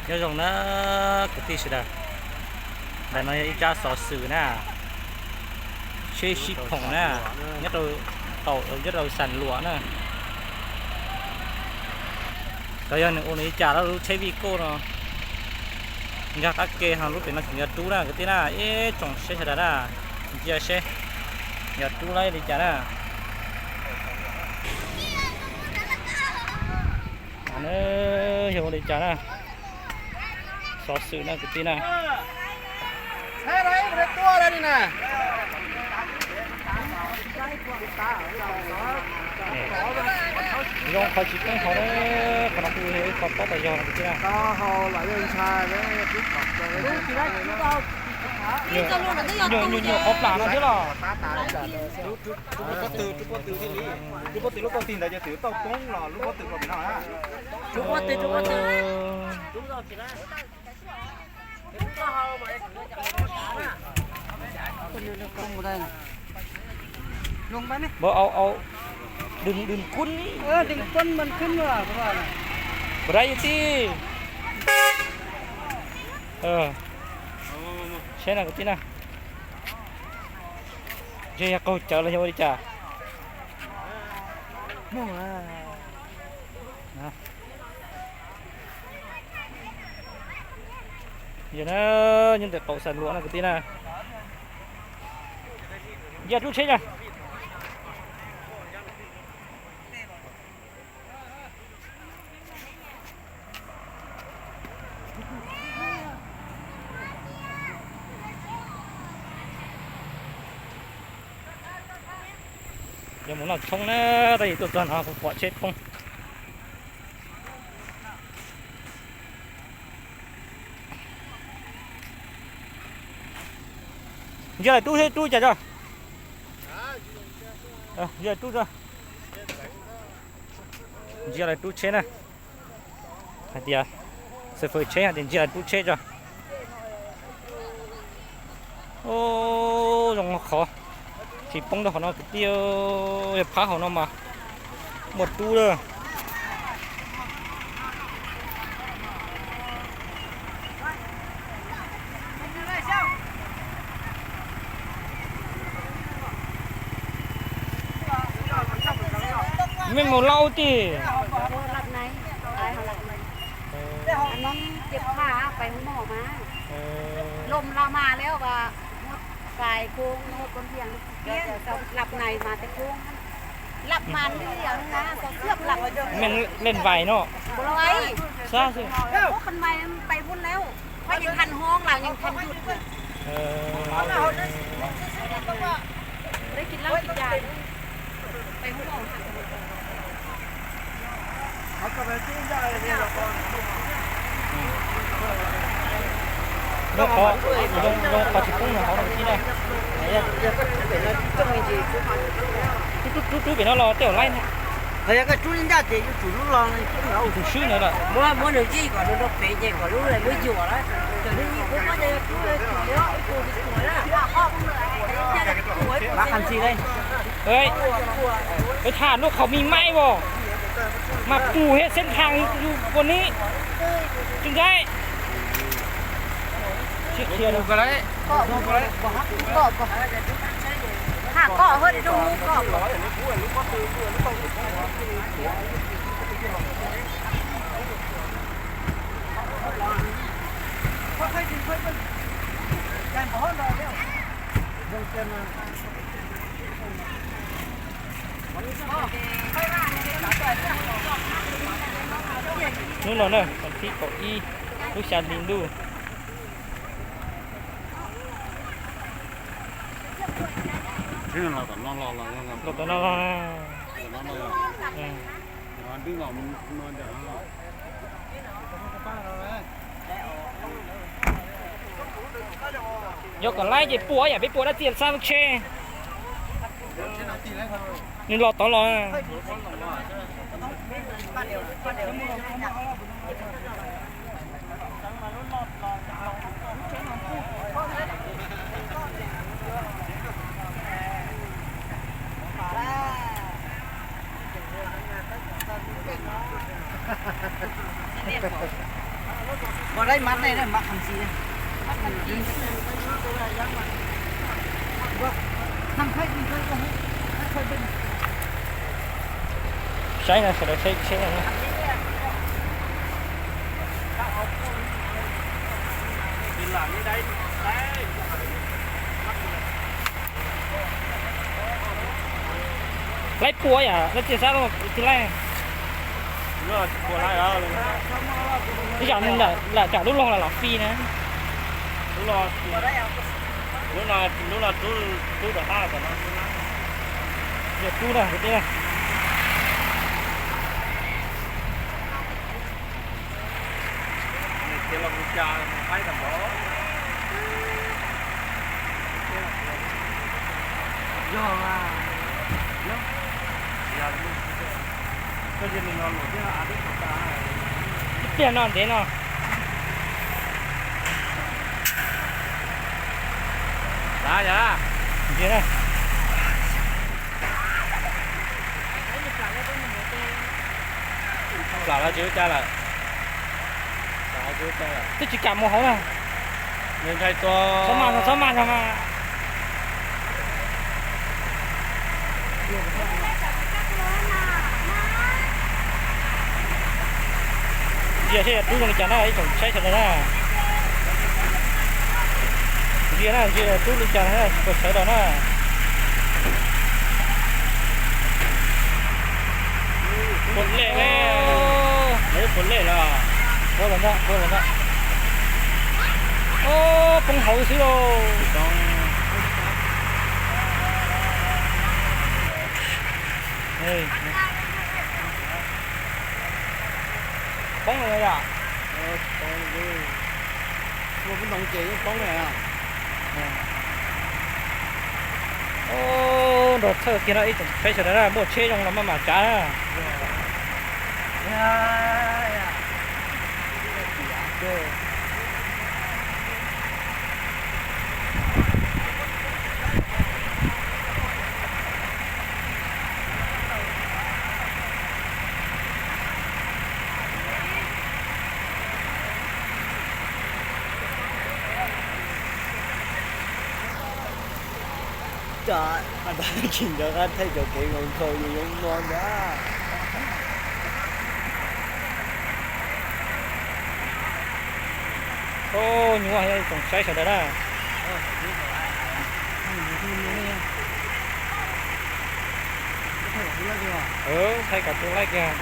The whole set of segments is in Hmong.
Nyob zoo na kwv tij sawv daws, ntawm no yog ib tsab xov xwm na, tsheb sib phoom na, nyob rau qaum, nyob rau Xam Luam na. Xyov yog nws ua li cas lub tsheb vij kauj no nkag qab ke ho lub pem no tseem yuav rub na kwv tij na, ib tsoom saib sawv daws na, ntsia seb yuav rub lawm li cas na. Yog ua li cas na, xov xwm na kwv tij na. Zoo qhov tsis poob hauv na, qhov no kuj yog ib qho paub tas yog no kwv tij na. Nyuam nyuam qhov plam no thiab los. Lub pob tw, lub pob tw thiaj li, lub pob tw lub kauj tig ntawd ces twb tau poob los lub pob tw los pem no na. Npawg au au, đừng đừng quấn, đừng quấn, mìnhขึ้น vào đây tij. Seb na kwv tij na, ntshe yog qaug cawv los yog ua li cas. Yog na, nyob ntawm qaum Xam Luam no kwv tij na. Ntsia rub tsheb na. Yog mus noj tshoob na, tab sis tuaj txog no pom tsheb poob. Ntsia lawv rub tsheb rub cas tso. Ntsia rub tso. Ntsia lawv rub tsheb na. Hais tias xav fwm tsheb hais tias ntsia lawv rub tsheb tso. Zoo qhov tsis poob rau hauv no kwv tij, yog phab hauv no mas muaj rub lawm. Mej mus lauj tij. Tab sis เจ็บขา ไปหาหมอมา ล้มลงมาแล้วก็ ปลายโค้ง หดบนเตียง เพี้ยน หลับในมาแต่โค้ง หลับมาเรื่อยๆนะ เสื่อมหลับ เล่นไวเนาะ บ่ไหว ซะสิ โอ้ คันไวมันไปพุ่นแล้ว ข้อยยังทันฮ้อง หลังยังทันหยุดเลย เออ บ่ได้กินเหล้ากินยาเลย ไปห้องหมอ Zoo qhov, zoo, zoo qhov tsis poob no hauv no kwv tij na. Rub, rub, rub pem no los tej zaum laib na. Yog koj rub li ncaj ces yuav tsum rub los, yuav tsum swb ntawd lawm. Muab, muab nws zij kom nws rau pem ces kom lub muab yuam lawm. Cov nws yim kuv muab ces rub, rub, rub, rub, rub. Ej, tham lub qhov mi maib as, mas pum thiab xeeb thas yus ua neb tsis ncaib. Tham kom hwj zoo kom. Hnub no na, vas thib kaum ib, lub xya hli ntuj. Los tom no los. Yog kom laib ces puas yam peb puas dab tsi sab tsheb. Nws los tod los. Vào đây mát này, này, mát thằng gì đây? Mát thằng gì? Vâng. Thằng khai gì khai không? Khai khai bên. Saib no, sawv daws saib, saib no. Laib pua yam, laib txiaj sab los tsis laib. Ib yam nws lam tsam lub log los los fi na. Lub no, lub no rub, rub rov qab tom no. Yog rub na kwv tij na. Nws khiav los mus cas mus qaib tag nrho. Yog mas, yog, koj cia li no luam thiab av twb txaus tas. Ib pliag no ntev no. Lav yog, ntsia na. Plam los tsis ua cas lawm. Twb tsis kam mus hauv na. Nws ntshai tua. Txhob maj, txhob maj no mas. Ntsia seb rub zoo li cas na ib tsoom saib sawv daws na. Ntsia na, ntsia rub li cas na, tsis pom sawv daws na. Puas lej ne? Puas lej los? Puas lawm ntag, puas lawm ntag. Poob hauv xwb lauj. Poob lawm yom? Ua peb ntoo ces yeej poob lawm. Nrog txhawj kiag no ib tsoom saib sawv daws na, muaj tsheb zoo los maj mam tsav na. Cov tsis nco qab thaij cov kev nkaus nkhaus yus yoov no ntag. Nyuaj, tsoom saib sawv daws na. Thaij kom tu laij kiag.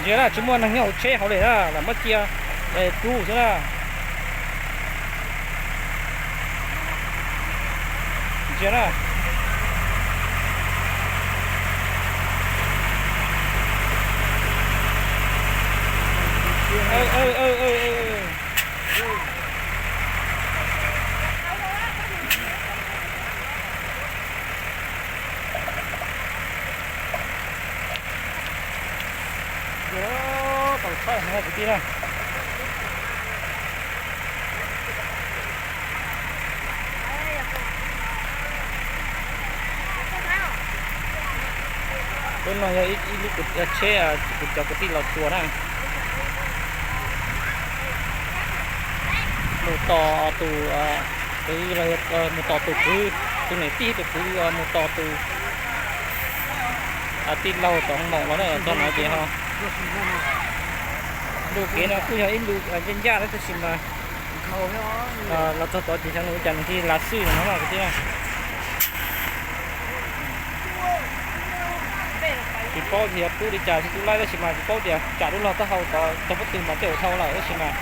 Ntsia na, tsis muaj neeg nyob hauv tsheb hauv li na, lam muab cia rub xwb na. Ntsia na. Tau txhawj heev kwv tij na. Lub no yog ib lub tsheb kuv cov kwv tij los txuas na. Mus tos tus kwv, mus tos tus kwv, tus niam tij tus kwv mus tos tus tij laug tom moos los na, txog no ces ho lub kev no kuj yog ib lub ncaj ncaj na tab sis mas los txog tod ces xyov nws ua cas nws cia li lav xwj no kwv tij na. Tsis paub tias yog rub li cas thiaj rub laib tab sis mas tsis paub tias tsam lub log taub hau tod tog pob tw mas twb ua dhau lawm tab sis mas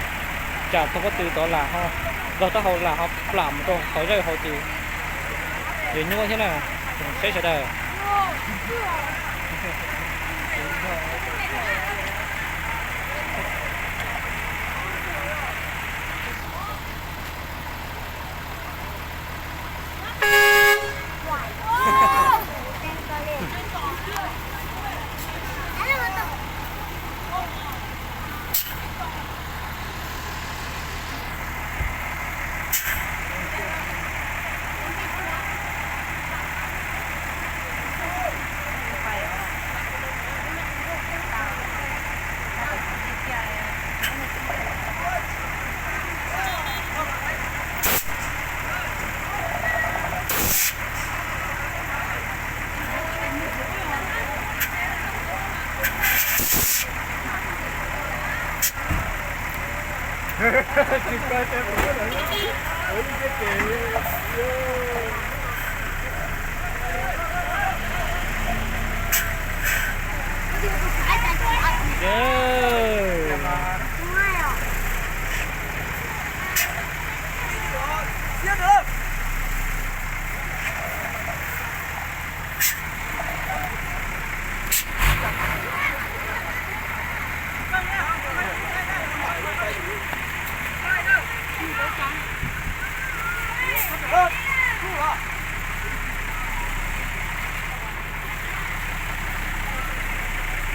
tsam tog pob tw tod lam ho, log taub hau lam ho plam mus rau qhov zawj hauv ces yuav nyuaj thiab na. Saib sawv daws.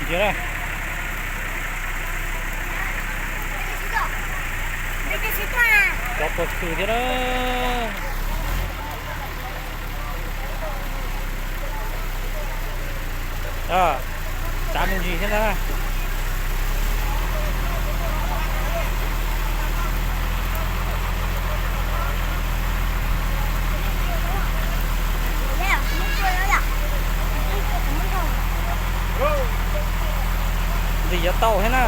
Ntsia na. Cov tuag khwb thiab na. Tsav me ntsis thiab na. Ntxim yuav tau thiab na.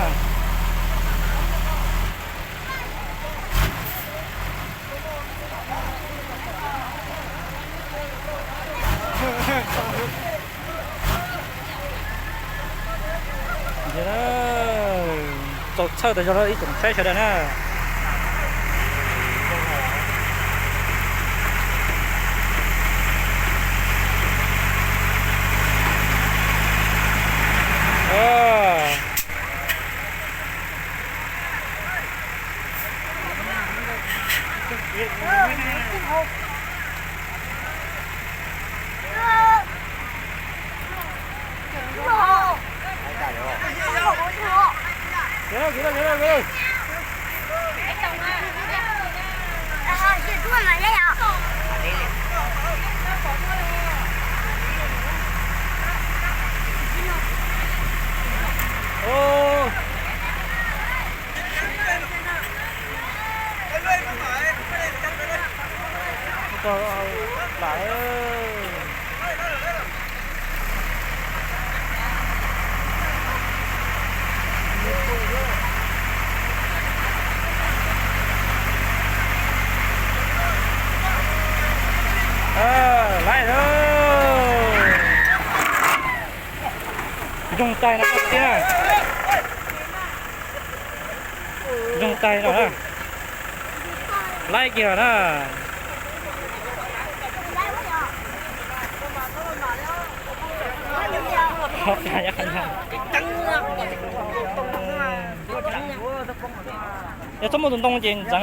Txaus txhawj tas zog ib tsoom saib sawv daws na. Lawm, zoo tais no tiag. Zoo tais no na. Laib kiag na. Yog txhob muaj tus ntoo ces ntxeev.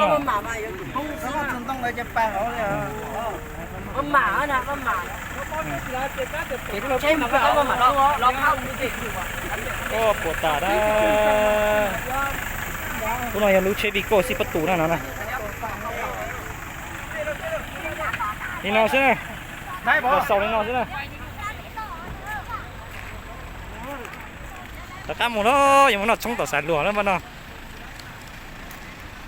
Puas tas na. Lub no yog lub tsheb Vigo xij pob tus na no na. Li no xwb na. Xaus li no xwb na. Rov qab mus na, yuav mus noj tshoob tom Xaiv Luas na npaj no.